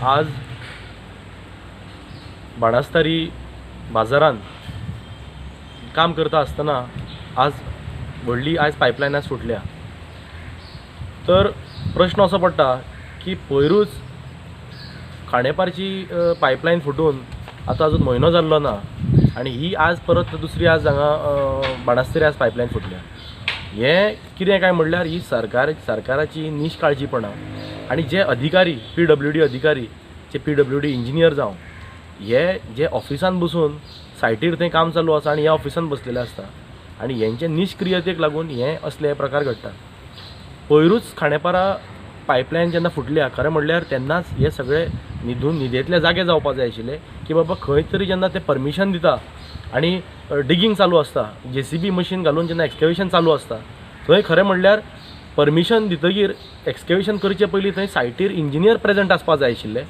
आज बाणस्तारी बाजारान काम करता आसतना आज व्हडली आयज पायपलायन आज फुटल्या. तर प्रश्न असो पडटा की पयरूच खांडेपारची पायपलायन फुटून आतां अजून म्हयनो जाल्लो ना आनी ही आज परत दुसरी आज हांगा बाणस्तारी आज पायपलायन फुटल्या. हें कितें काय म्हणल्यार ही सरकाराची निश्काळजीपणां आनी जे अधिकारी PWD अधिकारी जे PWD engineer जावं हे जे ऑफिसान बसून सायटीर थंय काम चालू आसा आनी ह्या ऑफिसान बसलेले आसता आनी हेंचे निश्क्रियतेक लागून हे असले प्रकार घडटा. पयरूच खांडेपारा पायपलायन जेन्ना फुटल्या खरें म्हणल्यार तेन्नाच हे सगळे न्हिदेंतले जागे जावपा जाय आशिल्ले की बाबा खंय तरी जेन्ना ते परमिशन दिता आनी डिगींग चालू आसता, JCB machine घालून जेन्ना एक्सकेवेशन चालू आसता थंय खरें म्हणल्यार परमिशन दितगीर एक्सकेवेशन करचे पयलीं थंय सायटीर इंजिनियर प्रेजंट आसपा जाय आशिल्ले.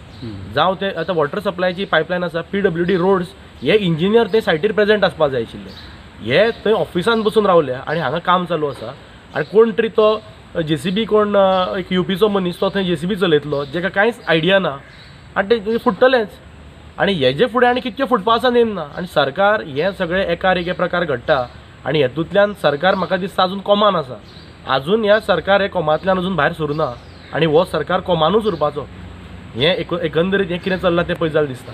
जावं ते आतां वॉटर सप्लायची पायपलायन आसा, PWD roads हे इंजिनियर ते सायटीर प्रेजंट आसपा जाय आशिल्ले. हे थंय ऑफिसान बसून रावले आनी हांगा काम चालू आसा आनी कोण तरी तो JCB कोण एक UPचो मनीस तो थंय JCB चलयतलो जेका कांयच आयडिया ना आनी ते फुट्टलेंच. आनी हेजे फुडें आनी कितके फुटपा आसा नेम ना आनी सरकार हे सगळे एकार एक प्रकार घडटा आनी हेतूंतल्यान सरकार म्हाका दिसता अजून कोमान आसा. अजून ह्या सरकार हे कोमांतल्यान अजून भायर सरूना आनी हो सरकार कोमानूच उरपाचो. हें एकंदरीत हें कितें चल्लां तें पळयत जाल्यार दिसता.